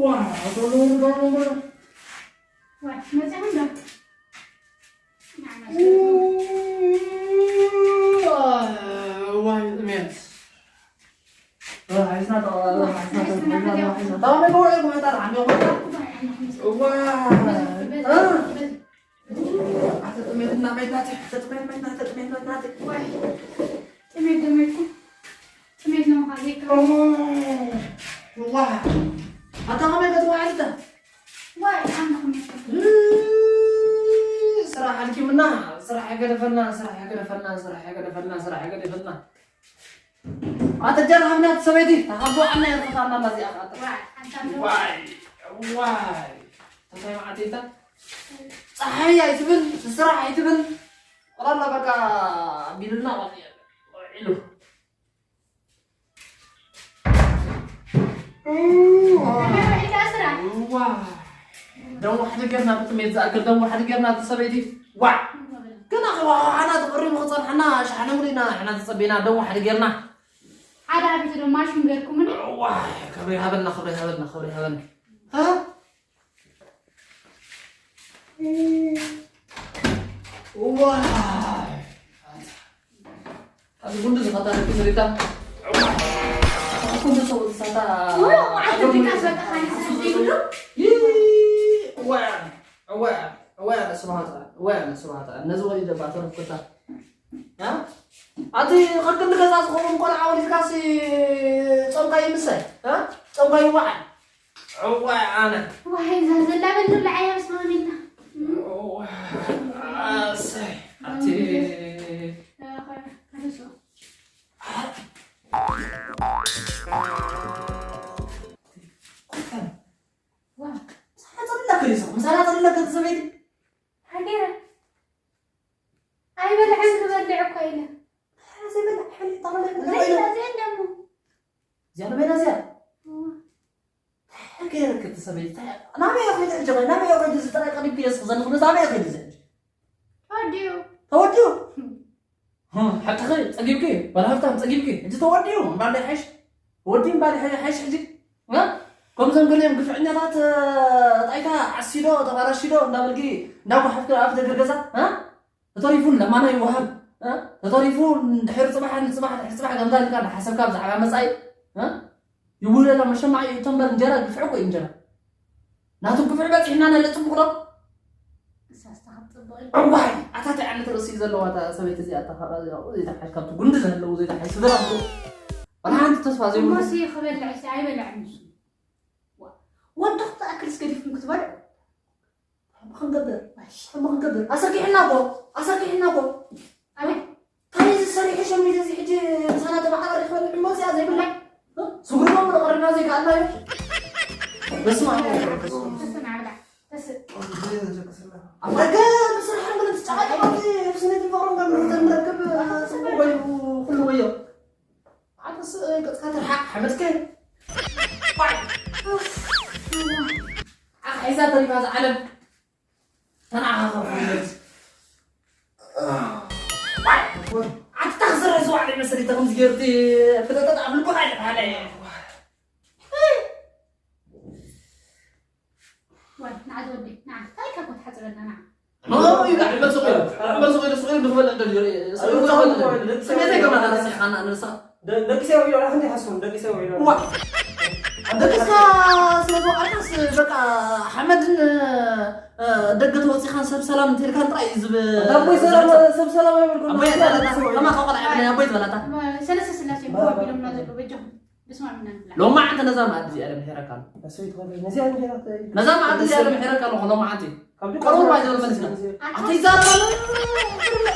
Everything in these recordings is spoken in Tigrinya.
ዋይ፣ መጺኹም ዶ? ዋይ፣ ጥሜት። ዋይ፣ ሒዝና ጠቕላላ፣ ዋይ፣ ሒዝና ሒዝና ጠቕላላ፣ መጺኹም። ሒዝና ጠቕላላ። ዋይ፣ ዋይ፣ ዋይ፣ ዋይ፣ ዋይ። ኣተ ጥሜት እና መይናት፣ ኣተ ጥሜት መይናት፣ ኣተ ጥሜት መይናት። ዋይ፣ ጥሜት ደመይኩም። ጥሜት ነው ማለት ነው። ዋይ፣ ኣታ ከመይ ገጽ ዋዕልታ? ዋይ፣ ኣነ ከመይ ገጽ? ስራሕ ኣድኪምና፣ ስራሕ የገደፈና፣ ስራሕ የገደፈና፣ ስራሕ የገደፈና፣ ስራሕ የገደፈና። ኣተ ጀርሃብና ሰበይቲ፣ ተኻቶ ዓና የርፍታና እዚኣ። ዋይ፣ ኣታ ዋይ፣ ዋይ። ተታይ መዓት ኢልካ? ፀሓይ ኣይትብል፣ ስራሕ ኣይትብል። ወላላ በቃ ቢሉና ኢሉ። ዋ። ደሞ ሓደ ጌርና ብጥሜት ዝኣክል ደሞ ሓደ ጌርና እቲ ሰበይቲ። ዋ። ገና ከዋሓና ተቐሪቡ ክፀንሓና ሸሓነ ሙሉእና ሕና ተፀቢና ደሞ ሓደ ጌርና። ሓደ ኣቢቱ ድማ ሽም ጌርኩምን። ዋ። ክብሪ ሃበልና፣ ክብሪ ሃበልና፣ ክብሪ ሃበልና። እ? ዋይ! ኣብዚ ጉንዲ ዝኸታ ደቂ ዘሪታ። ጉንዲ ሰው ዝሳታ። ዋይ! ዋይ! ዋይ! ስብሃት፣ ዋይ! ስብሃት። ነዚ ወይ ደባ ተረፍኩታ። ያ? ኣቲ ከክንዲ ገዛ ዝኾኑ ቆልዓ ወሊድካሲ ጾምካ ይምሰል? እ? ጾምካ ይወዓል? እዋይ ኣነ። ዋይ፣ እዛ ዘላ በል ንብላ ዓያ፣ በስመ ኣብ ኢልና። እዋይ፣ ኣሰይ፣ ኣቲ። እ፣ ኸ-፣ ከነስኦ። ዋ። ምሳና ጸለለ ከሊሱ፣ ምሳና ጸለለ ከሊሱ ቤት። ሃገረ። ኣይበልዕን ክበልዕ እኮ ኢለ። ዘይበልዕ ሕብሪ ጠቕላላ ዘይበልዕ እዚኣ እንደሞ። እዚኣ ንበይና እዚኣ። እዋ። እንታይ ገይረክ እቲ ሰበይቲ? እንታይ ናበይ እያ ከይደ ሕጂ? ናበይ እያ ከይደ? እዚ ጥራይ ቀሪብክዮ እስኪ ዘለኹ፣ ነዚ ኣበይ እያ ከይደ እዚ ሕጂ? ተወዲኡ። ተወዲኡ? ህም። ህም፣ ሓቅኺ፣ ጸጊብኪ፣ ባለ ሃብታም ጸጊብኪ። ሕጂ ተወዲኡ፣ እምባል ዶ ይሓይሽ? ተወዲኡ እምባል ይሓይ-፣ ይሓይሽ ሕጂ? እ? ከምዞም ገሊኦም ግፍዕኛታት፣ እ፣ ጣይታ ዓሲዶ፣ ተባላሽዶ እንዳበልኪ፣ እንዳጓሓፍኪ ኣብ ደገ ገዛ፣ እ? ተተሪፉ ለማና ይወሃብ፣ እ? ተተሪፉ ድሕሪ ጽባሕ፣ ንጽባሕ፣ ድሕሪ ጽባሕ ከምዛ ኢልካ እንዳሓሰብካ ብዛዕባ መጻኢ፣ እ? ይውለላ መሸማዕ እዩ። እቶም በር እንጀራ ግፍዒ እኮ እዩ እንጀራ። ናቱ ግፍዒ በጺሕና ነለ ጽቡቕ ዶ? እሳስ ተኸብ ጽቡቕ እዩ። እዋይ፣ ኣታ እንታይ ዓይነት ርእሲ እዩ ዘለዋ እታ ሰበይቲ እዚኣ? ኣታ ኻኣ ዘይተሓሽ ካብቲ ጉንዲ ዘለዉ ዘይተሓሽ ስድራ እኮ። ዋላ ሓንቲ ተስፋ ዘይብሉ። እሞሲ ክበልዕ ሲ ኣይበልዕን ንሱ። ዋ-፣ ወዲ ክትኣክልስ ገዲፍኩም ክትበልዑ? እንታይ ክንገብር? እንታይ ክንገብር? ኣሰኪሕና እኮ፣ ኣሰኪሕና እኮ። ኣቤት። እንታይ እዚ ሰሪሑ ሸሚዝ እዚ ሕጂ ምሳና ተመሓላሊፉ ክበልዕ እሞ እዚኣ ዘይብላ? እ? ስጉሪ እሞ ቀሪብና ዘይከኣልናዮ? በስመ ኣብ ወወልድ ወመንፈስ ቅዱስ። ተስእ ናብላ፣ ተስእ። ኣብ ደገ ብስራሕ ግን ትጨቃጨቅ ኣብዚ ብስኒትን ፍቅርን ጋር ንርክብ፣ ንረክብ፣ ኩሉ ወዮ፣ ኩሉ ወዮ። ኣንተስ ገጽካ ትርሓቅ ሓመድከ። ዋይ። ዓኽ ሒዛ ተሪፋ እዛ ዓለም። ተናኻኸፉ። ኣታ ክስራሕ ዝዋዕለ ይመስል፣ እንተ ከምዚ ገይሩ እቲ ፍጥጥጥ ኣብ ልብኻ ይጥፋለ። ዋይ፣ ንዓ ዝወዲ፣ ንዓ። እንታይ ካብ ክትሓጽበና፣ ንዓ። ኖ፣ ይብላዕ፣ መልሱ ኮይኑ። መልሱ ኮይኑ፣ ስቕ ኢሉ ንኽበልዕ ደልዩ። ስቕ ኢሉ ንኽበልዕ ደልዩ። ስሜተይ ገማና ረሲሕኻና፣ ንሳ። ደ-፣ ደቂሰ ውዒሉ፣ ኣነ ክንደይ ሓስቦም፣ ደቂሰ ውዒሉ። ዋ! ደቂስካ ስለ ዝወዓልካስ በቃ ሓመድን፣ እ፣ ደገ ተወጺኻን ሰብ ሰላም እንተልካን ጥራይ እዩ ዝብ-፣ ኣቦይ ሰላም፣ ዝብጻ። ሰብ ሰላም ኣይበልኩን። ኣቦይ ኣይበላታ። ከማኻ ቆልዓ የብለይ፣ ኣቦይ ዝበላታ። ሰለስተ ስላሴ እኮ ኣቢሎምና ዘለዉ በጃኹም። ተስማሚና ንብላ። ሎማዓንቲ ነዛ መኣዲ እዚኣ ለምሒረካ ኣሎ። እሰይ ትኾን፣ ነዚኣ እንጀራ ተ-፣ ነዛ መኣዲ እዚኣ ለምሒረካ ኣለኹ ሎማዓንቲ። ካብ ድቃስ ቆልዑ ባይ ዘበለ መሊስና። ነዚ ኣተይ ዛረባ።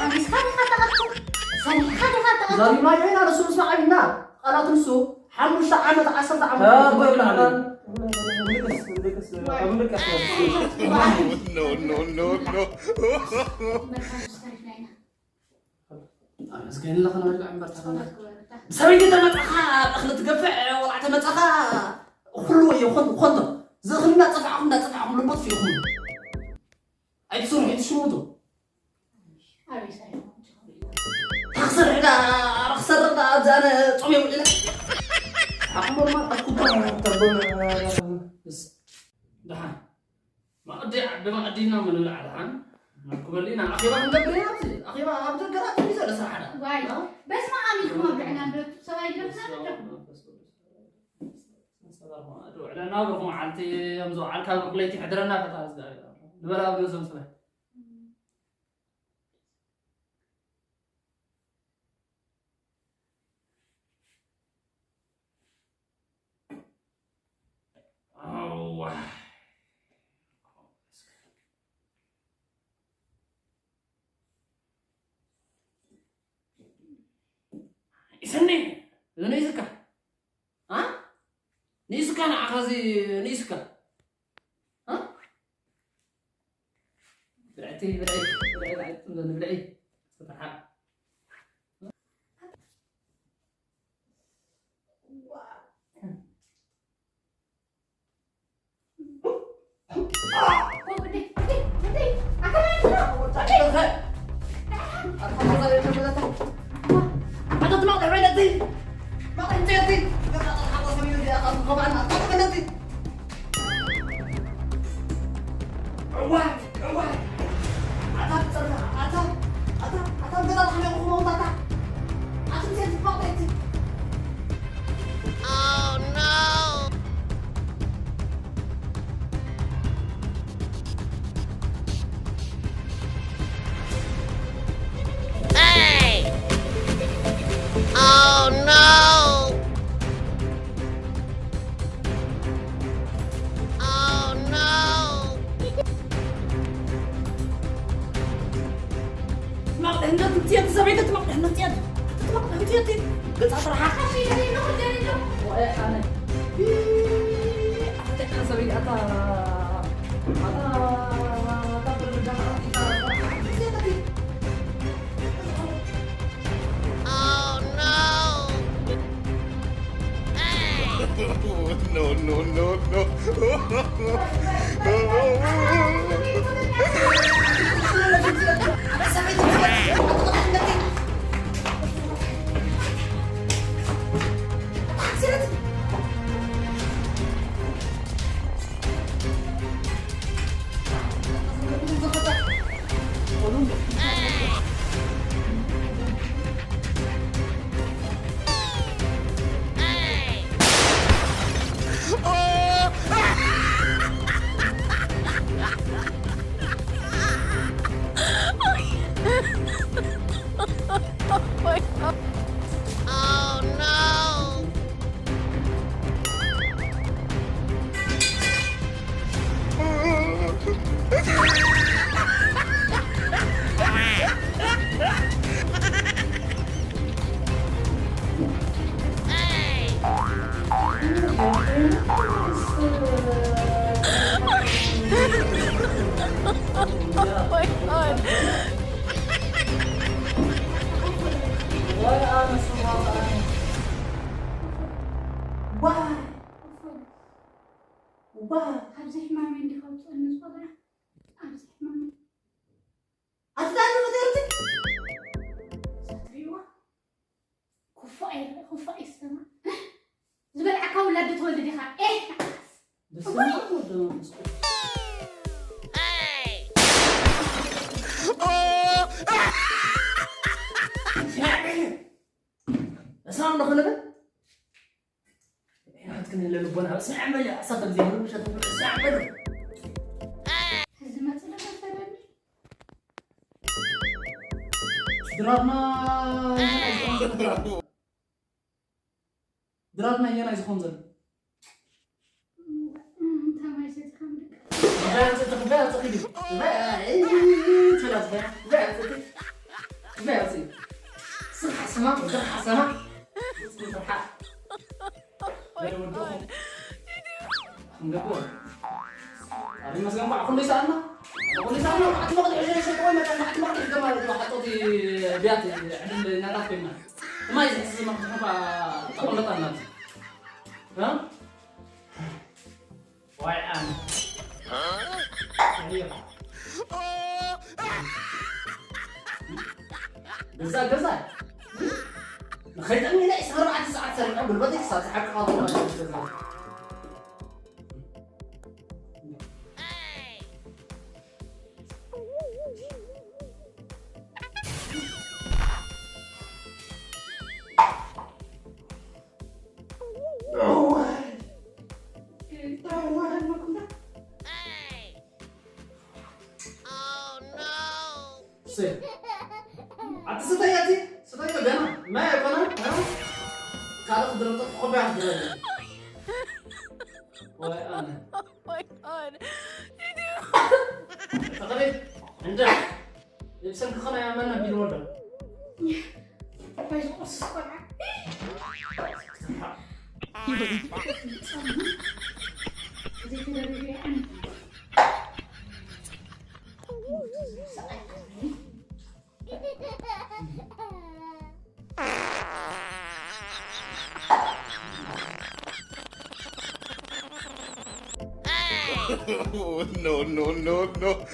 ኣቢስካ ዲኻ ተቐጥል? ሰሪሕካ ዲኻ ተቐጥል? ዛሪብና ኢና ንሱ ምስ ዓቢና። ቃላት ንሱ ሓሙሽተ ዓመት፣ ዓሰርተ ዓመት አ፣ ተቐቢልና። ምልክስ፣ ምልክስ፣ ምልክስ። ዋይ። No, no, no, no. መርካቶ ሰሪሕና ኢና። ኣመስገን ለኸ ንበልዕ እምበር ተኸንበር። ብሰበይቲ ተመጻኻ እኽሊ ትገፍዕ፣ ወላዕ ተመጻኻ ኩሉ ወዮ፣ ኾን-፣ ኾንቶ። እዚ እኽሊ እናጸፋዕኹም፣ እናጸፋዕኹም ልቦት ፊኹም። ኣይትስርሑ፣ ኣይትሽምቱ። ኣበይ ሰሪሑ? ታኽሰርሕ ዳ፣ ክሰርሕ ዳ፣ ኣብዚ ኣነ ጾም የውዒለ። ዓቕሞማ ኣኩባ ተቦ-፣ ኣኼባ ዓዲና ምንብላዕ ደሓን። ናብ ክበል ኢና ኣኼባ ክንገብር ኢና። ኣብዚ ኣኼባ ኣብ ደገ ራት እዩ ዘሎ ስራሕ ደኣ። ዋይ፣ እ? በስመ ኣብ ኢልኩም ኣብልዕና እንዶ ሰብኣይ ድረፍና እንዶ። ውዕለና ብርኹ መዓልቲ፣ እዮም ዝወዓልካ ብርኹ ለይቲ ይሕድረና ፈታ እግዚኣብሔር። ንበል ኣብ ነዞም ሰብኣይ። እዋ። ይሰኒ፣ እዚ ንእስካ? አ? ንእስካ ንዓኻ እዚ ንእስካ? አ? ብልዕቲ፣ ብልዒ፣ ብልዒ፣ ብልዒ፣ ብልዒ፣ ብልዒ። ዝተሓ- Oh no! Hey! Oh no! Oh no! ትማቕ ደህንነት እምፅእቲ ሰበይቲ፣ ትማቕ ደህንነት እምፅእቲ። ትማቕ ደህንነት እምፅእቲ። ገፃ ጥርሓ። ወየ ኣነ። ኣታ ደቂ ሰበይቲ፣ ኣታ፣ ኣታ፣ ኣታ፣ ብርዳ፣ ኣታ፣ Oh no! Hey! No, no, no, no. Oh no! Oh my god. ዋይ፣ ኣነ ስማ፣ ኣነ። ዋይ። ዋይ። ኣብዚ ሕማመይ እንዲኻ ውፅእኒ ዝቆልዓ፣ ኣብዚ ሕማመይ። ኣቲ ዳኒ ፈጠርቲ። እዛ ትሪእዋ? ኩፋእ ይርአ፣ ኩፋእ ይሰማዕ። ዝበልዓካ ውላድ ትወልድ ኢኻ። ኤህ፣ ነዓስ። በስመ ኣብ ወወልድ ወመንፈስ ቅዱስ። እስማዕ እንዶ ክንብል? ናትክን ህለ ልቦና፣ እስማዕ በል፣ ሓሳብ ከም ዘይብሉ ምሸት ንብሉ፣ እስማዕ በል። ሕዚ መፅእ ለመሰለኒ። ድራርና ድራርና እየናይ ዝኸውን ዘሎ? እንታይ ማይ ሰቲኻ ምድቃ? እንታይ ኣምፅእቲ፣ እንታይ ኣምፅእቲ ዲዩ? እንታይ፣ እንታይ ኣምፅእቲ? እንታይ ኣምፅእቲ? እንታይ ኣምፅእቲ? ስራሕ ስማ፣ ስራሕ ስማ። ስራሕ። ክንገብሮ። ኣብ መስገን ኳዕ ክንደይ ሰኣልና? ክንደይ ሰኣልና? ማዕት መቕድሒ ሸሸ ወይ መጠን ማዕት መቕድሒ ገማ ሓጦቲ ቢያት ዕድል እናታት ኮይና። እማይ ዝሕስዝ መቕድሒ ኳ ተቐመጣ እናት። እ? ዋይ ኣነ። ኣዮ። ገዛ፣ ገዛ። ንኸይጠሚ ናይ ዕስራን ኣርባዕተን ሰዓት ሰሪሖ ጉልበተይ ክሳብ ዝሓቅቕ ኣልኩ ማለት እዩ ገዛ። ኣቲ ስተይ ኣቲ ስተይ ገና ማይ ኣይኮነ ካልእ ክድረጠ ኮባያ ክድረጠ ወይ ኣነ Oh my god. ተኸለ እንደ ልብሰን ክኸነ ያመና ቢል ወደ Oh, no, no, no, no.